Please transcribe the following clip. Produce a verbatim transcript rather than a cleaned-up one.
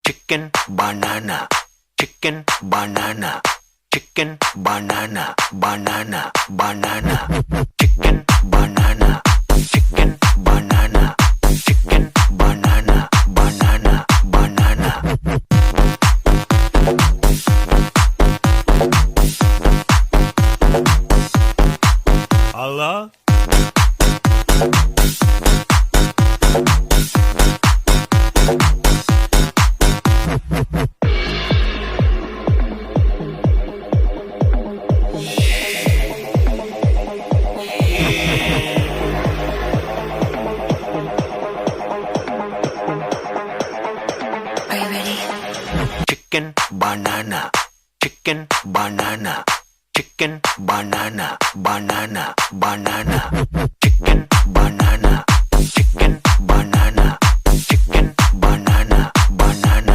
Chicken, banana. Chicken, banana. Chicken, banana, banana, banana. Chicken, banana. Chicken, banana. Chicken, banana, banana, banana. Ala? Are you ready? Chicken, banana. Chicken, banana. Chicken, banana, banana, banana. Chicken, banana. Chicken,